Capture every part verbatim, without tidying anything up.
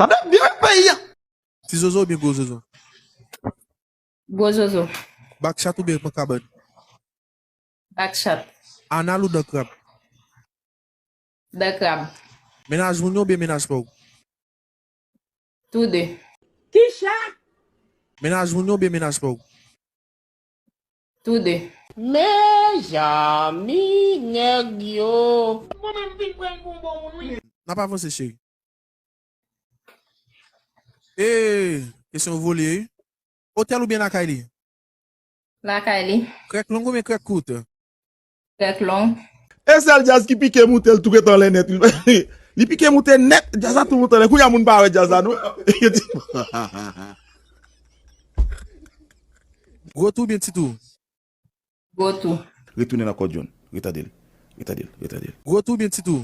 Tande byen peyi a. Ti zozo oubyen gwo zozo? Gwo zozo. Bakchat oubyen pankabann? Bakchat. Anal ou dan krab? Dan krab. Mennaj moun yo oubyen mennaj pa w? Tou de. Kicha? Mennaj moun yo oubyen mennaj pa w? Tou de. Mezanmi nèg yo. N ap avanse cheri. Ee, kesyon vole wi. Otèl oubyen lakay li? Lakay li. Krèk long oubyen krèk kout? Krèk long. E sèl djaz ki pike moute l tou ret anlè nèt. Li pike moute nèt, djaz la tou moute anlè. Kounye a moun pa wè djaz la non. Gwo tou oubyen ti tou? Gwo tou. Retounen nan kòdyon. Retade l. Retade l. Retade l. Gwo tou oubyen ti tou?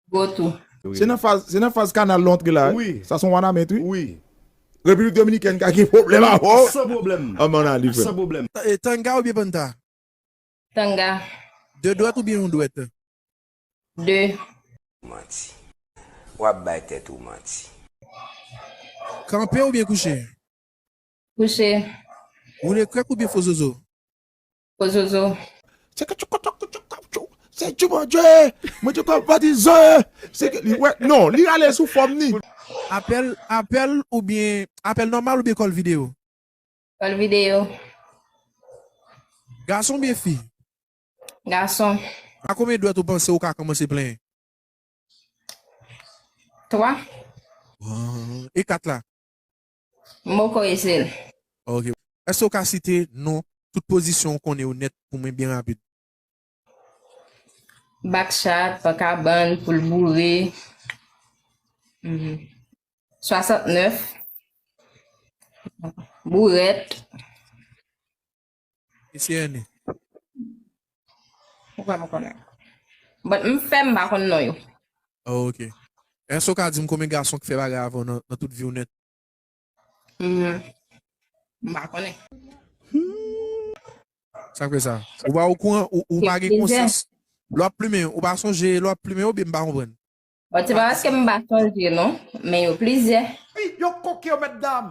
Gwo tou. Se nan faz se nan faz kanal lan antre la. Wi. Sa se yon wanament wi. Wi. Repiblik Dominikèn ka gen pwoblèm avè w. San pwoblèm. An ban nan li frè. San pwoblèm. E, tanga oubyen panta? Tanga. De dwèt oubyen yon dwèt? De. Manti. W ap bay tèt ou manti. Kanpe oubyen kouche? Kouche. Woule krèk oubyen fo zozo? Fo zozo. Se ke tchou tchou tchou tchou. Se Djoumanjè. Mwen te konn pa di zè. Se ke li wè non, li ale sou fòm ni. Apèl apèl oubyen apèl nòmal oubyen kòl videyo? Kòl videyo. Gason oubyen fi? Gason. A konbyen dwèt ou panse ou ka kòmanse plenyen? Twa. E kat la? M poko eseye l. Ok. Èske ou ka site non tout pozisyon ou konnen yo nèt pou mwen byen rapid? Bakchat, pankabann, poul boure. Mhm. Swasantnèf. Bourèt. Mesye Ernie. Ou pa m konnen. But m fè m pa konn non yo. Oh, ok. Èske ou ka di m konbyen gason ki fè bagay avè w nan, nan tout vi w nèt? Mhm. M pa konnen. Sa k fè sa? Ou pa okouran, ou, ou pa gen konsyans. Lè w ap plimen, ou pa sonje lè w ap plimen oubyen m pa konprann? Bon, se pa paske m pa sonje non, men yo plizyè. Pi yo koke yo mèt dam.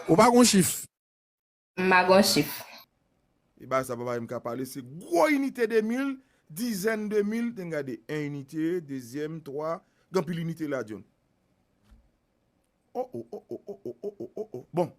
Ou pa gon chif? M pa gon chif. E bagay sa papa m ka pale, se gwo inite de mil, dizèn de mil, te n gade en inite, dezyèm, twa, gen anpil inite la John. Oh, oh, oh, oh, oh, oh, oh, oh, oh. Bon,